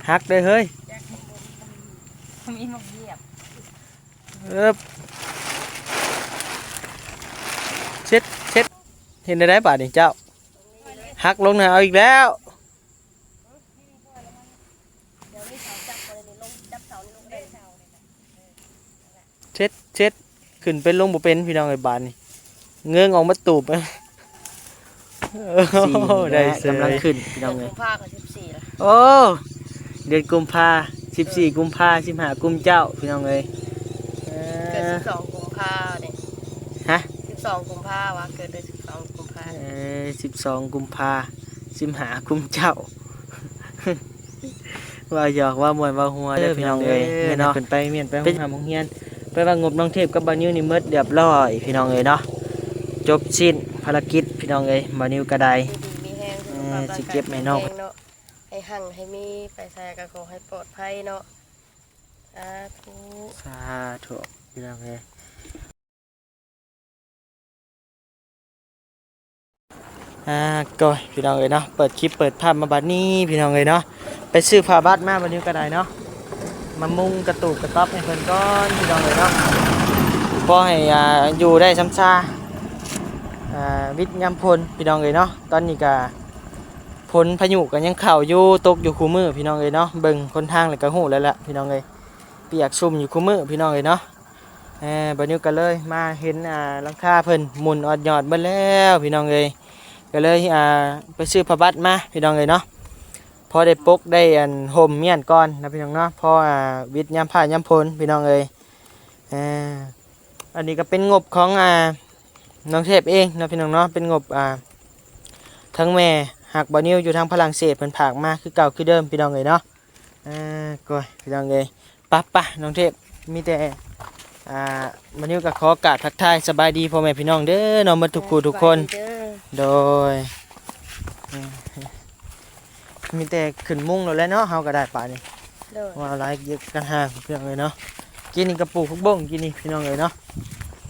ຫັກເດ້ເຮີ້ຍ. ມີໝາກຢຽບ. ເອີບ ເຊັດ ເຊັດ. ເຮັດແນວໃດບາດນີ້ເຈົ້າ? ຫັກລົງນະ ເອົາອີກແລ້ວ. ເຊັດ ເຊັດ. ຂຶ້ນເປັນລົງບໍ່ເປັນ ພີ່ນ້ອງເອີຍ ບາດນີ້ເງີ້ງອອກມາຕູບ. ໂອ້ ສີ່ ໄດ້ເສີຍ ກຳລັງຂຶ້ນ ພີ່ນ້ອງເອີຍ. ເດືອນກຸມພາກໍສິບສີ່ລະ. ໂອ້ ເດືອນກຸມພາ ສິບສີ່ກຸມພາ ສິບຫ້າກຸມເຈົ້າ ພີ່ນ້ອງເອີຍ. ເອີ ເກີດສິບສອງກຸມພາເດ້. ຮະ? ສິບສອງກຸມພາຫວາ? ເກີດເດືອນສິບສອງກຸມພາ. ເອີ ສິບສອງກຸມພາ ສິບຫ້າກຸມເຈົ້າ. ເວົ້າຫຍອກເວົ້າມ່ວນເວົ້າຫົວເດີ ເອີ ພີ່ນ້ອງເອີຍ. ເອີ ເນາະ ເພິ່ນໄປວຽກໄປໂຮງຮຽນໂຮງຮຽນ ແປວ່າງົບນ້ອງເທບກັບບ່າວນິວນີ້ໝົດລຽບລ້ອຍ ພີ່ນ້ອງເອີຍເນາະ. ຈົບສິ້ນພາລະກິດ ພີ່ນ້ອງເອີຍ. ບ່າວນິວກໍໄດ້ ເອີ ຊິເກັບໃຫ້ນ້ອງເນາະ ໃຫ້ຮັ່ງໃຫ້ມີ ໄປໃສກໍຂໍໃຫ້ປອດໄພເນາະ. ສາທຸ ສາທຸ ພີ່ນ້ອງເອີຍ. ອ່າ ກໍ ພີ່ນ້ອງເອີຍເນາະ ເປີດຄລິບເປີດພາບມາບັດນີ້ ພີ່ນ້ອງເອີຍເນາະ. ໄປຊື້ຜ້າບັດມາບັດນີ້ກໍໄດ້ເນາະ ມາມຸງກະຕູບກະຕັອບໃຫ້ເພິ່ນກ່ອນ ພີ່ນ້ອງເອີຍເນາະ. ພໍໃຫ້ ອ່າ ຢູ່ໄດ້ຊ່ຳຊາ ອ່າ ວິດຍາມຝົນ ພີ່ນ້ອງເອີຍເນາະ. ຕອນນີ້ກະຝົນພາຍຸກໍຍັງເຂົ້າຢູ່ ຕົກຢູ່ຄູ່ມື້ ພີ່ນ້ອງເອີຍເນາະ. ເບິ່ງຫົນທາງແລ້ວກໍຮູ້ແລ້ວລະ ພີ່ນ້ອງເອີຍ ປຽກຊຸ່ມຢູ່ຄູ່ມື້ ພີ່ນ້ອງເອີຍເນາະ. ເອີ ບ່າວນິວກໍເລີຍມາເຫັນ ອ່າ ຫຼັງຄາເພິ່ນໝຸ່ນອອດຍອດເບິດແລ້ວ ພີ່ນ້ອງເອີຍ. ກໍເລີຍ ອ່າ ໄປຊື້ຜ້າບັດມາ ພີ່ນ້ອງເອີຍເນາະ ພໍໄດ້ປົກໄດ້ ອັນ ຮົ່ມມ້ຽນກ່ອນນະ ພີ່ນ້ອງເນາະ. ພໍ ອ່າ ວິດຍາມຟ້າຍາມຝົນ ພີ່ນ້ອງເອີຍ. ເອີ ອັນນີ້ກໍເປັນງົບຂອງ ອ່າ ນ້ອງເທບເອງເນາະ ພີ່ນ້ອງເນາະ. ເປັນງົບ ອ່າ ທາງແມ່ຮັກບ່າວນິວຢູ່ທາງຝຣັ່ງເສດ ເພິ່ນຝາກມາຄືເກົ່າຄືເດີມ ພີ່ນ້ອງເອີຍເນາະ. ເອີ ໂອ້ຍ ພີ່ນ້ອງເອີຍ ປະ ປະ ນ້ອງເທບ ມີແຕ່ ອ່າ ບ່າວນິວກໍຂໍກາບທັກທາຍສະບາຍດີພໍ່ແມ່ພີ່ນ້ອງເດີເນາະ ໝົດທຸກຜູ້ທຸກຄົນ. ສະບາຍດີເດີ ໂດຍ ເອີ ມີແຕ່ຂຶ້ນມຸງໂລດແຫຼະເນາະ ເຮົາກໍໄດ້ປານນີ້. ໂດຍ ວ່າຫຼາຍເກັບກັນຫາ ພີ່ນ້ອງເອີຍເນາະ. ກິນນີ້ກໍປູກຜັກບົ້ງກິນນີ້ ພີ່ນ້ອງເອີຍເນາະ.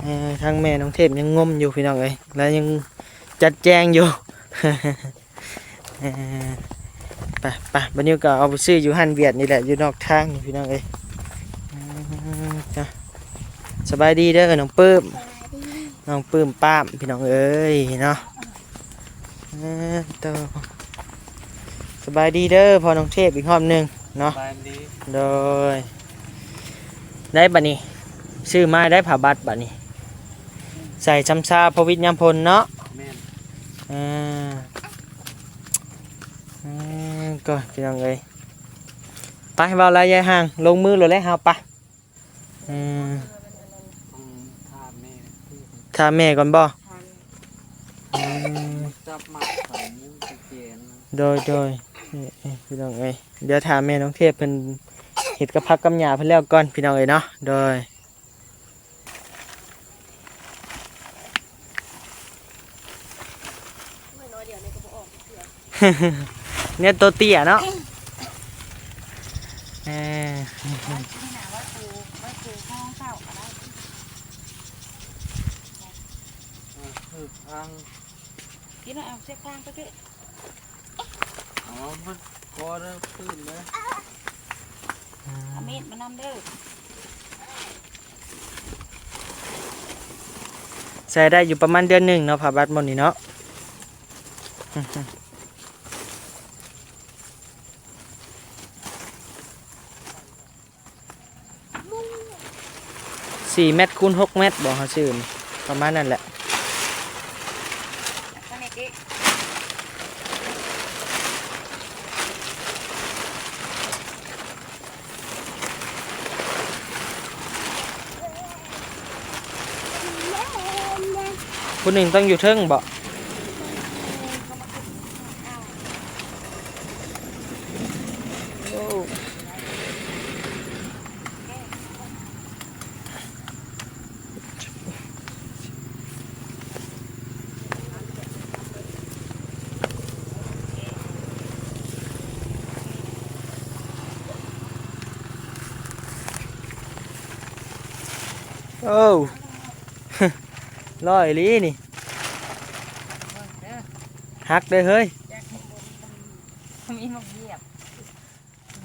ເອີ ທາງແມ່ນ້ອງເທບຍັງງົມຢູ່ ພີ່ນ້ອງເອີຍ ແລະຍັງຈັດແຈງຢູ່. ເອີ ໄປ ໄປ ບັດນີ້ກໍເອົາໄປຊື້ຢູ່ຮ້ານຫວຽດນີ້ແຫຼະ ຢູ່ນອກທາງນີ້ ພີ່ນ້ອງເອີຍ. ເອີ ສະບາຍດີເດີນ້ອງປຶ້ມ ສະບາຍດີ ນ້ອງປຶ້ມປ້າມ ພີ່ນ້ອງເອີຍເນາະ. ເອີ ໂຕ ສະບາຍດີເດີພໍ່ນ້ອງເທບອີກຮອບໜຶ່ງເນາະ. ສະບາຍດີ ໂດຍ. ໄດ້ບັດນີ້ ຊື້ມາໄດ້ຜ້າບັດບັດນີ້ ໃສ່ຊ່ຳຊາພໍວິດຍາມຝົນເນາະ. ແມ່ນ ເອີ ເອີ ກໍ ພີ່ນ້ອງເອີຍ ໄປ ເວົ້າຫຼາຍຢ່າຫ່າງ ລົງມືໂລດແຫຼະເຮົາ ໄປ. ເອີ ຖ້າແມ່ ຖ້າແມ່ກ່ອນບໍ່? ອືມ ຈັບມາໃສ່ມືຊິແກນ. ໂດຍ ໂດຍ ເອີ ເອີ ພີ່ນ້ອງເອີຍ ດຽວຖ້າແມ່ນ້ອງເທບເພິ່ນເຮັດກັບຜັກກັບຫຍ້າເພິ່ນແລ້ວກ່ອນ ພີ່ນ້ອງເອີຍເນາະ. ໂດຍ. ແນວໂຕເຕ້ຍເນາະ. ເອີ ໄວ້ປູ ໄວ້ປູຫ້ອງເຂົ້າກໍໄດ້. ເອີ ຄືພັງ ກິນເອົາເຊກທາງໄປເກະ. ເອົາມັນກໍໄດ້ຕື່ນເດ້. ອືມ ເອົາມີດມານຳເດີ. ໃຊ້ໄດ້ຢູ່ປະມານເດືອນໜຶ່ງເນາະ ຜ້າບັດໝົດນີ້ເນາະ. ສີ່ແມັດຄູນຫົກແມັດບໍ່ ເຮົາຊື້ນີ້ ປະມານນັ້ນແຫຼະ. ຜູ້ໜຶ່ງຕ້ອງຢູ່ເທິງບໍ່? ໂອ້ ໂອ້ ຫຼໍ່ອີ່ຫຼີນີ້. ເບິ່ງເດີ ຫັກເດີເຮີ້ຍ. ມີໝາກຢຽບ.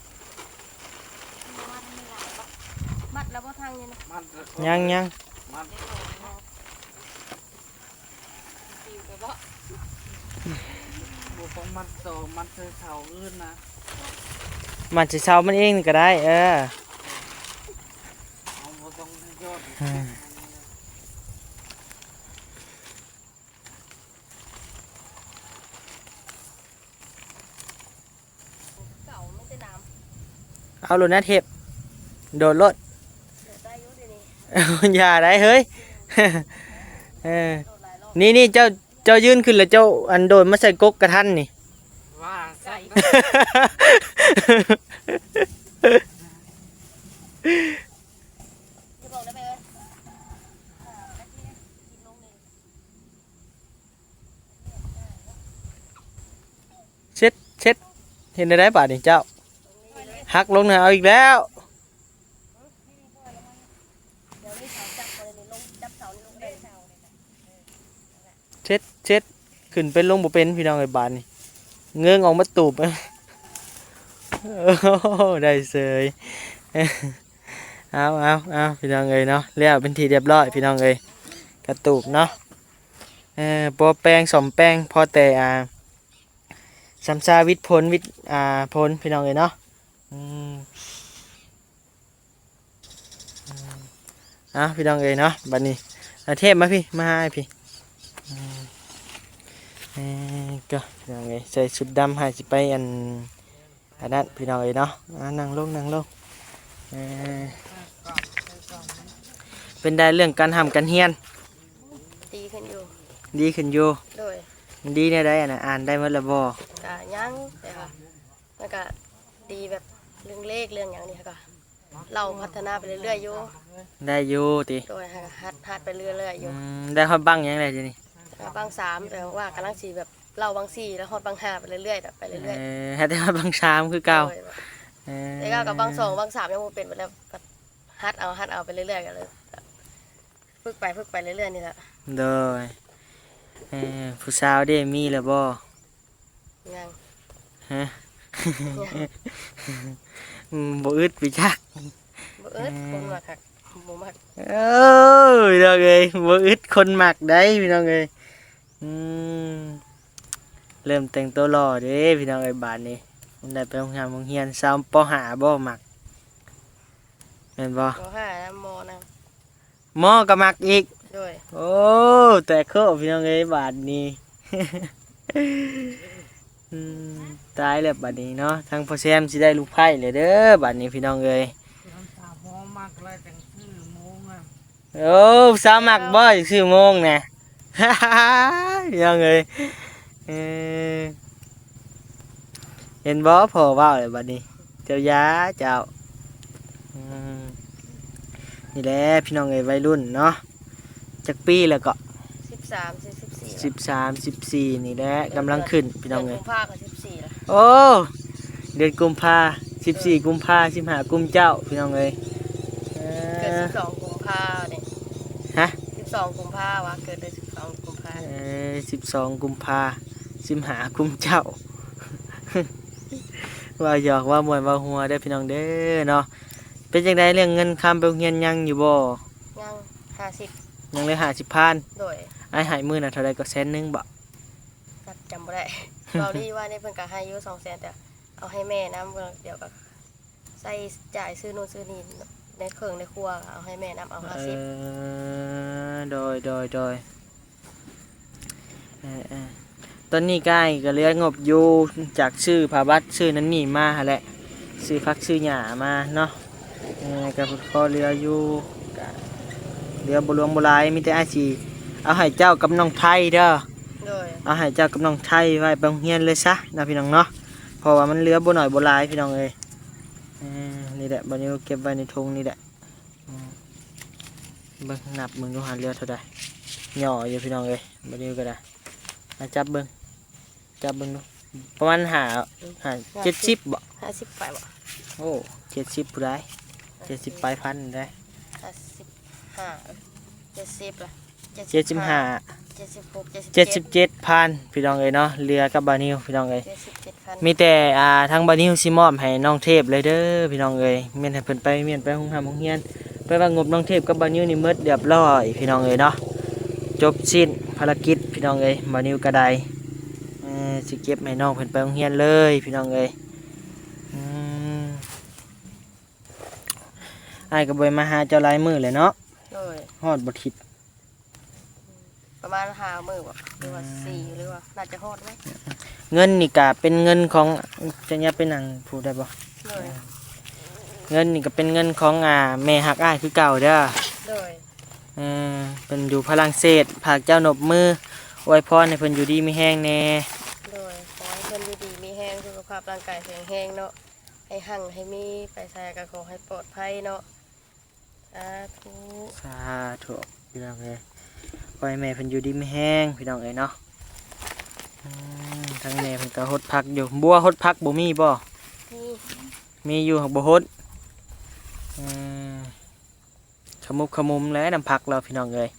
ຍັງ ຍັງ ມັດ ບໍ່ຕ້ອງມັດດອກ ມັດໃສ່ເສົາອື່ນນະ. ມັດໃສ່ເສົາມັນເອງນີ້ກໍໄດ້ ເອີ ເຮົາບໍ່ຕ້ອງຍອດ ເອີ. ເອົາໂລດນະເທບ ໂດດໂລດ ຢ່າໄດ໋ເຮີ້ຍ. ເອີ ນີ້ໆ ເຈົ້າ ເຈົ້າຢືນຂຶ້ນແລ້ວເຈົ້າ ອັນ ໂດດມາໃສ່ກົກກະທັນນີ້ ວ່າຊັ້ນ ເຊັດ ເຊັດ ເຮັດແນວໃດບາດນີ້ເຈົ້າ? ຫັກລົງນະ ເອົາອີກແລ້ວ ເຊັດ ເຊັດ ຂຶ້ນເປັນລົງບໍ່ເປັນ ພີ່ນ້ອງເອີຍ ບາດນີ້ ເງິງອອກມາຕູບ ໂອ້ ໄດ້ເສີຍ. ເອົາ ເອົາ ເອົາ ພີ່ນ້ອງເອີຍເນາະ ແລ້ວເປັນທີ່ຮຽບຮ້ອຍ ພີ່ນ້ອງເອີຍ ກະຕູບເນາະ. ເອີ ບໍ່ແປງ ສ້ອມແປງ ພໍແຕ່ ອ່າ ຊຳຊາວິດຝົນ ວິດ ອ່າ ຝົນ ພີ່ນ້ອງເອີຍເນາະ. ອືມ ອືມ ເອົາ ພີ່ນ້ອງເອີຍເນາະ ບັດນີ້ ເອົາເທບມາພີ້ ມາຫາອ້າຍພີ້. ອືມ ເອີ ກໍ ພີ່ນ້ອງເອີຍ ໃສ່ຊຸດດຳ ຫາຊິໄປ ອັນ ອັນນັ້ນ ພີ່ນ້ອງເອີຍເນາະ. ອ່າ ນັ່ງລົງ ນັ່ງລົງ. ເອີ ເປັນໃດເລື່ອງການຮ່ຳການຮຽນ? ດີຂຶ້ນຢູ່ ດີຂຶ້ນຢູ່. ໂດຍ ມັນດີແນວໃດ ອັນນັ້ນ ອ່ານໄດ້ໝົດແລ້ວບໍ່? ກະຍັງ ແຕ່ວ່າມັນກະດີແບບເລື່ອງເລກເລື່ອງຫຍັງນີ້ ແລ້ວກໍເຮົາພັດທະນາໄປເລື້ອຍໆຢູ່. ໄດ້ຢູ່ຕິ? ໂດຍ ຫັດ ຫັດໄປເລື້ອຍໆຢູ່. ອືມ ໄດ້ຮອດບັ້ງຫຍັງແລ້ວດຽວນີ້? ບັ້ງສາມ ແຕ່ວ່າກຳລັງຊິແບບ ເລົ່າບັ້ງສີ່ ແລ້ວຮອດບັ້ງຫ້າໄປເລື້ອຍໆ ແບບໄປເລື້ອຍໆ. ເອີ ແຕ່ວ່າບັ້ງສາມຄືເກົ່າ. ໂດຍ ເອີ ແຕ່ກໍບັ້ງສອງ ບັ້ງສາມຍັງບໍ່ເປັນ ແລ້ວກໍຫັດເອົາ ຫັດເອົາໄປເລື້ອຍໆ ກໍເລີຍຝຶກໄປ ຝຶກໄປເລື້ອຍໆນີ້ແຫຼະ. ໂດຍ ເອີ ຜູ້ສາວເດ ມີແລ້ວບໍ່? ຍັງ. ຮະ? ຍັງ. ອືມ ບໍ່ອຶດໄປຈັກ ບໍ່ອຶດ. ເອີ ຄົນມັກຮັກບໍ່ມັກ. ເອີ ພີ່ນ້ອງເອີຍ ບໍ່ອຶດຄົນມັກໄດ໋ ພີ່ນ້ອງເອີຍ. ອືມ ເລີ່ມແຕ່ງໂຕຫຼໍ່ເດ້ ພີ່ນ້ອງເອີຍ ບາດນີ້ ໄດ້ໄປໂຮງຮຽນ ໂຮງຮຽນ. ສາວ ປໍຫ້າ ບໍ່ມັກ ແມ່ນບໍ່? ປໍຫ້ານະ ມໍນະ ມໍກໍມັກອີກ. ໂດຍ ໂອ້ ແຕກໂຄ ພີ່ນ້ອງເອີຍ ບາດນີ້. ອືມ ຕາຍແລ້ວບາດນີ້ເນາະ ທາງພໍ່ແຊມຊິໄດ້ລູກໃພ້ແລ້ວເດີ ບາດນີ້ ພີ່ນ້ອງເອີຍ. ຖ້າພໍມັກແລ້ວຈັ່ງຊື້ໂມງອະ. ໂອ້ ສາວມັກບໍ່ ຢາກຊື້ໂມງນະ ພີ່ນ້ອງເອີຍ. ເອີ ເຫັນບໍ່ ພໍ່ເວົ້າແລ້ວບາດນີ້ ເຈົ້າຢ່າ ເຈົ້າ. ອືມ ນີ້ແຫຼະ ພີ່ນ້ອງເອີຍ ໄວລຸ້ນເນາະ. ຈັກປີແລ້ວເກາະ? ສິບສາມ ສິບສີ່ ສິບສາມ ສິບສີ່ນີ້ແຫຼະ ກຳລັງຂຶ້ນ ພີ່ນ້ອງເອີຍ. ເດືອນກຸມພາກໍສິບສີ່ແລ້ວ. ໂອ້ ເດືອນກຸມພາ ສິບສີ່ກຸມພາ ສິບຫ້າກຸມເຈົ້າ ພີ່ນ້ອງເອີຍ. ເອີ ເກີດສິບສອງກຸມພານີ້. ຮະ? ສິບສອງກຸມພາຫວາ ເກີດເດືອນສິບສອງກຸມພາ. ເອີ ສິບສອງກຸມພາ ສິບຫ້າກຸມເຈົ້າ. ເວົ້າຫຍອກເວົ້າມ່ວນເວົ້າຫົວເດີ ພີ່ນ້ອງເດີເນາະ. ເປັນຈັ່ງໃດເລື່ອງເງິນຄຳໄປໂຮງຮຽນ ຍັງຢູ່ບໍ່? ຍັງ ຫ້າສິບ ຍັງເຫຼືອຫ້າສິບພັນ. ໂດຍ ອ້າຍໃຫ້ມື້ນະເທົ່າໃດເກາະ ແສນໜຶ່ງບໍ? ຈຳ ຈຳບໍ່ໄດ້. ເວົ້າດີວ່ານີ້ເພິ່ນກໍໃຫ້ຢູ່ສອງແສນ ແຕ່ເອົາໃຫ້ແມ່ນຳ ດຽວກໍໃຊ້ຈ່າຍຊື້ໂນ່ນຊື້ນີ້ ໃນເຄື່ອງໃນຄົວກໍເອົາໃຫ້ແມ່ນຳ ເອົາຫ້າສິບ. ເອີ ໂດຍ ໂດຍ ໂດຍ. ເອີໆ ຕອນນີ້ກາຍກໍເຫຼືອງົບຢູ່ ຈາກຊື້ຜ້າບັດ ຊື້ນັ້ນນີ້ມາຫັ້ນແຫຼະ ຊື້ຜັກຊື້ຫຍ້າມາເນາະ. ເອີ ກໍພໍເຫຼືອຢູ່ ກໍເຫຼືອບໍ່ຫຼວງບໍ່ຫຼາຍ ມີແຕ່ອ້າຍຊິເອົາໃຫ້ເຈົ້າກັບນ້ອງໄທເດີ. ໂດຍ ເອົາໃຫ້ເຈົ້າກັບນ້ອງໄທໄວ້ໄປໂຮງຮຽນເລີຍຊະເນາະ ພີ່ນ້ອງເນາະ ເພາະວ່າມັນເຫຼືອບໍ່ໜ້ອຍບໍ່ຫຼາຍ ພີ່ນ້ອງເອີຍ. ເອີ ນີ້ແຫຼະ ບ່າວນິວເກັບໄວ້ໃນຖົງນີ້ແຫຼະ. ອືມ ເບິ່ງ ນັບເບິ່ງດູຫາເຫຼືອເທົ່າໃດ. ຫຍໍ້ຢູ່ ພີ່ນ້ອງເອີຍ ບ່າວນິວກໍໄດ້. ມາຈັບເບິ່ງ ຈັບເບິ່ງດູ ປະມານຫ້າ ຫ້າ ເຈັດສິບບໍ? ຫ້າສິບປາຍບໍ? ໂອ້ ເຈັດສິບຜູ້ໃດ ເຈັດສິບປາຍພັນໄດ໋. ຫ້າສິບຫ້າ ເອີ ເຈັດສິບລະ ເຈັດສິບຫ້າ ເຈັດສິບຫົກ ເຈັດສິບເຈັດ ເຈັດສິບເຈັດພັນ ພີ່ນ້ອງເອີຍເນາະ ເຫຼືອກັບບ່າວນິວ ພີ່ນ້ອງເອີຍ. ເຈັດສິບເຈັດພັນ ມີແຕ່ ອ່າ ທາງບ່າວນິວຊິມອບໃຫ້ນ້ອງເທບເລີຍເດີ ພີ່ນ້ອງເອີຍ. ແມ່ນໃຫ້ເພິ່ນໄປຮຽນ ໄປໂຮງຮ່ຳໂຮງຮຽນ ແປວ່າງົບນ້ອງເທບກັບບ່າວນິວນີ້ໝົດຮຽບຮ້ອຍພີ່ນ້ອງເອີຍເນາະ, ຈົບສິ້ນພາລະກິດພີ່ນ້ອງເອີຍ. ບ່າວນິວກໍໄດ້ ເອີ ຊິເກັບໃຫ້ນ້ອງເພິ່ນໄປໂຮງຮຽນເລີຍພີ່ນ້ອງເອີຍ. ອືມ ອ້າຍກໍບໍ່ໄດ້ມາຫາເຈົ້າຫຼາຍມື້ແລ້ວເນາະ. ໂດຍ. ຮອດບໍ່ທິດ? ປະມານຫ້າມື້ບໍ່ ຫຼືວ່າ ອືມ ສີ່ ຫຼືວ່າ ໜ້າຈະຮອດແລ້ວ. ເງິນນີ້ກະເປັນເງິນຂອງ ຈະຫຍັບໄປນັ່ງພູ້ໄດ້ບໍ່? ໂດຍ. ເງິນນີ້ກະເປັນເງິນຂອງ ອ່າ ແມ່ຮັກອ້າຍຄືເກົ່າເດີ. ໂດຍ. ເອີ ເພິ່ນຢູ່ຝຣັ່ງເສດ ຝາກເຈົ້ານົບມືອວຍພອນໃຫ້ເພິ່ນຢູ່ດີມີແຮງແດ່. ໂດຍ. ຂໍໃຫ້ເພິ່ນຢູ່ດີມີແຮງ ສຸຂະພາບຮ່າງກາຍແຂງແຮງເນາະ, ໃຫ້ຮັ່ງໃຫ້ມີ ໄປໃສກໍຂໍໃຫ້ປອດໄພເນາະ. ສາທຸ ສາທຸ ພີ່ນ້ອງເອີຍ. ຂໍໃຫ້ແມ່ເພິ່ນຢູ່ດີມີແຮງພີ່ນ້ອງເອີຍເນາະ. ອືມ ທາງແມ່ເພິ່ນກໍຫົດຜັກຢູ່. ບົວຫົດຜັກບໍ່ມີບໍ່? ມີ ມີຢູ່ ຫາກບໍ່ຫົດ. ອືມ ຂະມຸບຂະມຸມແຫຼະນຳຜັກລາວພີ່ນ້ອງເອີຍ.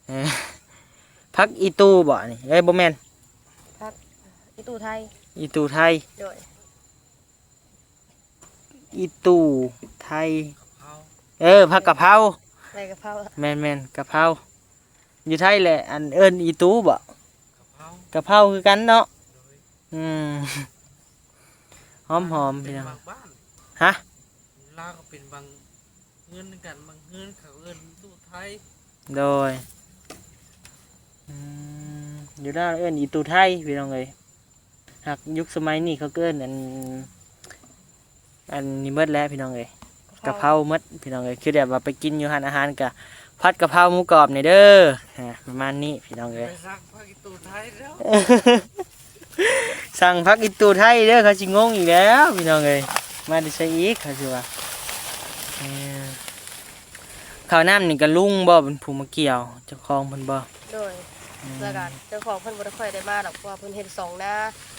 ເອີ ຜັກອີຕູບໍ່ນີ້? ເອີຍ ບໍ່ແມ່ນ ຜັກອີຕູໄທ. ອີຕູໄທ. ໂດຍ. ອີຕູໄທ ກະເພົາ. ເອີ ຜັກກະເພົາ. ໃບກະເພົາ. ແມ່ນໆ ກະເພົາ. ຢູ່ໄທແຫຼະ ອັນ ເອີ້ນອີຕູບໍ່? ກະເພົາ. ກະເພົາຄືກັນເນາະ. ໂດຍ. ອືມ ຫອມໆ ເປັນພີ່ນ້ອງ ບາງບ້ານ. ຮະ? ລາວກໍເປັນບາງເຮືອນຄືກັນ, ບາງເຮືອນເຂົາເອີ້ນອີຕູໄທ. ໂດຍ. ອືມ ຢູ່ລາວເອີ້ນອີຕູໄທພີ່ນ້ອງເອີຍ. ຫາກຍຸກສະໄໝນີ້ເຂົາກໍເອີ້ນອັນ ອັນນີ້ໝົດແລ້ວພີ່ນ້ອງເອີຍ. ກະເພົາ. ກະເພົາໝົດພີ່ນ້ອງເອີຍ. ຄືແບບວ່າໄປກິນຢູ່ຮ້ານອາຫານກະ ຜັດກະເພົາໝູກອບນີ້ເດີ. ອາ ປະມານນີ້ພີ່ນ້ອງເອີຍ. ໄປສັ່ງຜັກອີຕູໄທແລ້ວ ສັ່ງຜັກອີຕູໄທເດີ. ເຂົາຊິງົງອີກແລ້ວພີ່ນ້ອງເອີຍ. ມາແຕ່ໃສອີກ ເຂົາຊິວ່າ. ເອີ ເຂົ້ານຳນີ້ກະລຸງບໍ່ເປັນຜູ້ມາກ່ຽວ ເຈົ້າຂອງເພິ່ນບໍ່? ໂດຍ. ອືມ ແລ້ວກະເຈົ້າຂອງເພິ່ນບໍ່ໄດ້ຄ່ອຍໄດ້ມາດອກ ເພາະວ່າເພິ່ນເຮັດສອງນາ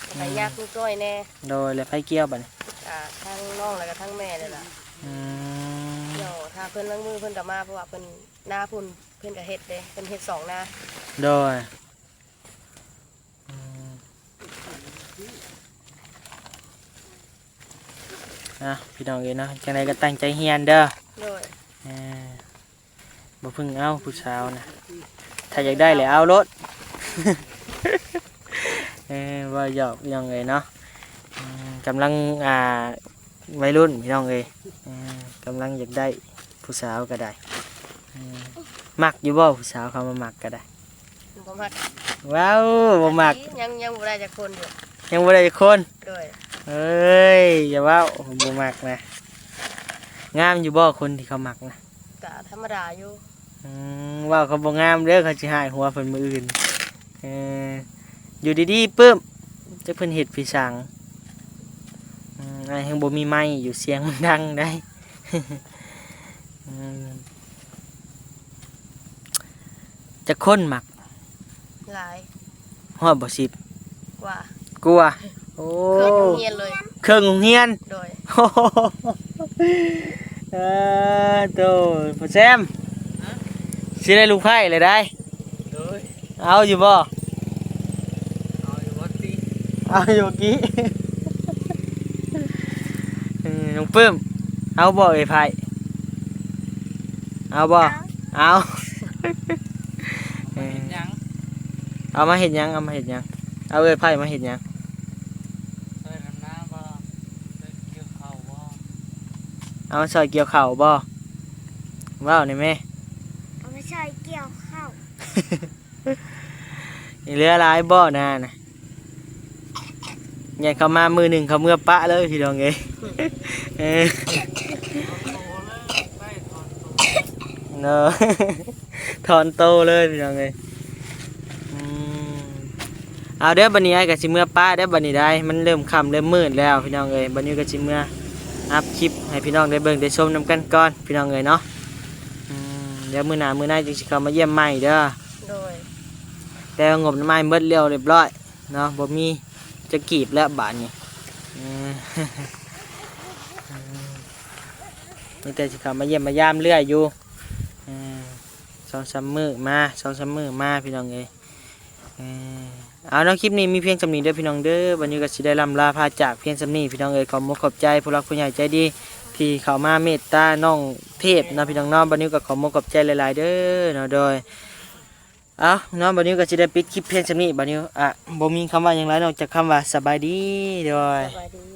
ອືມ ກໍຍາກນິດໜ້ອຍແດ່. ໂດຍ. ແລ້ວໃຜກ່ຽວບັດນີ້? ກະທັງນ້ອງ ແລ້ວກະທັງແມ່ນີ້ລະ. ອືມ ດຽວຖ້າເພິ່ນລາງມືເພິ່ນກໍມາ ເພາະວ່າເພິ່ນ ນາພຸ້ນເພິ່ນກໍເຮັດເດ້ ເພິ່ນເຮັດສອງນາ. ໂດຍ. ອືມ ອ່ະ ພີ່ນ້ອງເອີຍເນາະ, ຈັ່ງໃດກໍຕັ້ງໃຈຮຽນເດີ. ໂດຍ. ເອີ ບໍ່ເພິ່ງເອົາຜູ້ສາວນະ, ຖ້າຢາກໄດ້ແຫຼະເອົາໂລດ. ເອີ ເວົ້າຫຍອກພີ່ນ້ອງເອີຍເນາະ. ອືມ ກຳລັງ ອ່າ ໄວລຸ້ນພີ່ນ້ອງເອີຍ. ເອີ ກຳລັງຢາກໄດ້ຜູ້ສາວກໍໄດ້. ເອີ ມັກຢູ່ບໍ່ຜູ້ສາວເຂົາມາມັກກໍໄດ້? ບໍ່ມັກ. ວ້າວ ບໍ່ມັກ. ຍັງ ຍັງບໍ່ໄດ້ຈັກຄົນຢູ່. ຍັງບໍ່ໄດ້ຈັກຄົນ? ໂດຍ. ເອີຍ ຢ່າເວົ້າ ບໍ່ມັກນະ. ງາມຢູ່ບໍ່ຄົນທີ່ເຂົາມັກນະ? ກະທຳມະດາຢູ່. ອືມ ເວົ້າເຂົາບໍ່ງາມເດີ ເຂົາຊິຮ້າຍຫົວເພິ່ນມື້ອື່ນ. ເອີ ຢູ່ດີໆ ປຶ້ມ ຈັກເພິ່ນເຮັດພິສັງ. ອືມ ອ້າຍແຮ່ງບໍ່ມີໄມຢູ່ ສຽງມັນດັງໄດ໋. ອືມ ຈັກຄົນມັກ? ຫຼາຍ. ຮອດບໍ່ສິບ? ກວ່າ. ກວ່າ. ໂອ້ ເຄິ່ງໂຮງຮຽນເລີຍ. ເຄິ່ງໂຮງຮຽນ? ໂດຍ. ເອີ ໂຕ ພໍ່ແຊມ. ຮະ? ຊິໄດ້ລູກໃພ້ແລ້ວໄດ໋. ໂດຍ. ເອົາຢູ່ບໍ່? ເອົາຢູ່ບໍ່ຕິ? ເອົາຢູ່ກີ້. ເອີ ນ້ອງປຶ້ມ ເອົາບໍ່ເອື້ອຍໃພ້? ເອົາບໍ່? ເອົາ. ເອົາ. ເອີ ເຮັດຫຍັງ? ເອົາມາເຮັດຫຍັງ? ເອົາມາເຮັດຫຍັງ? ເອົາເອື້ອຍໃພ້ມາເຮັດຫຍັງ? ຊ່ອຍດຳນາບໍ່? ຊ່ອຍກ່ຽວເຂົ້າບໍ່? ເອົາມາຊ່ອຍກ່ຽວເຂົ້າບໍ່? ເວົ້າແດ່ແມ່. ເອົາມາຊ່ອຍກ່ຽວເຂົ້າ. ນີ້ເຫຼືອຫຼາຍບໍ່ນານະ? ຢ້ານເຂົາມາມື້ໜຶ່ງເຂົາເມືອປະເລີຍພີ່ນ້ອງເອີຍ. ເອີ ເນາະ ຖອນໂຕເລີຍພີ່ນ້ອງເອີຍ. ອືມ ເອົາເດີ ບັດນີ້ອ້າຍກໍຊິເມືອປະເດີ ບັດນີ້ໄດ໋ ມັນເລີ່ມຄ່ຳເລີ່ມມືດແລ້ວພີ່ນ້ອງເອີຍ. ບັດນີ້ກໍຊິເມືອອັບຄລິບໃຫ້ພີ່ນ້ອງໄດ້ເບິ່ງໄດ້ຊົມນຳກັນກ່ອນພີ່ນ້ອງເອີຍເນາະ. ອືມ ດຽວມື້ໜ້າມື້ໃນຈຶ່ງຊິເຂົ້າມາຢ້ຽມໃໝ່ເດີ. ໂດຍ. ແຕ່ງົບນ້ຳອ້າຍໝົດລຽວຮຽບຮ້ອຍເນາະ ບໍ່ມີຈັກກີບແລ້ວບາດນີ້. ເອີ ມີແຕ່ຊິເຂົ້າມາຢ້ຽມມາຢາມເລື້ອຍຢູ່. ເອີ ສອງສາມມື້ມາ ສອງສາມມື້ມາພີ່ນ້ອງເອີຍ. ເອີ ເອົາເນາະ ຄລິບນີ້ມີພຽງສ່ຳນີ້ເດີພີ່ນ້ອງເດີ. ບັດນີ້ກໍຊິໄດ້ລ່ຳລາພາຈາກພຽງສ່ຳນີ້ພີ່ນ້ອງເອີຍ. ຂອບອົກຂອບໃຈຜູ້ຫຼັກຜູ້ໃຫຍ່ໃຈດີ ທີ່ເຂົ້າມາເມດຕານ້ອງເທບເນາະ ພີ່ນ້ອງເນາະ. ບ່າວນິວກໍຂໍມຸກຂອບໃຈຫຼາຍໆເດີເນາະ. ໂດຍ ເອົ້າເນາະ ບ່າວນິວກໍຊິໄດ້ປິດຄລິບພຽງສ່ຳນີ້. ບ່າວນິວ ອ່ະ ບໍ່ມີຄຳວ່າຫຍັງຫຼາຍນອກຈາກຄຳວ່າສະບາຍດີ. ໂດຍ ສະບາຍດີ.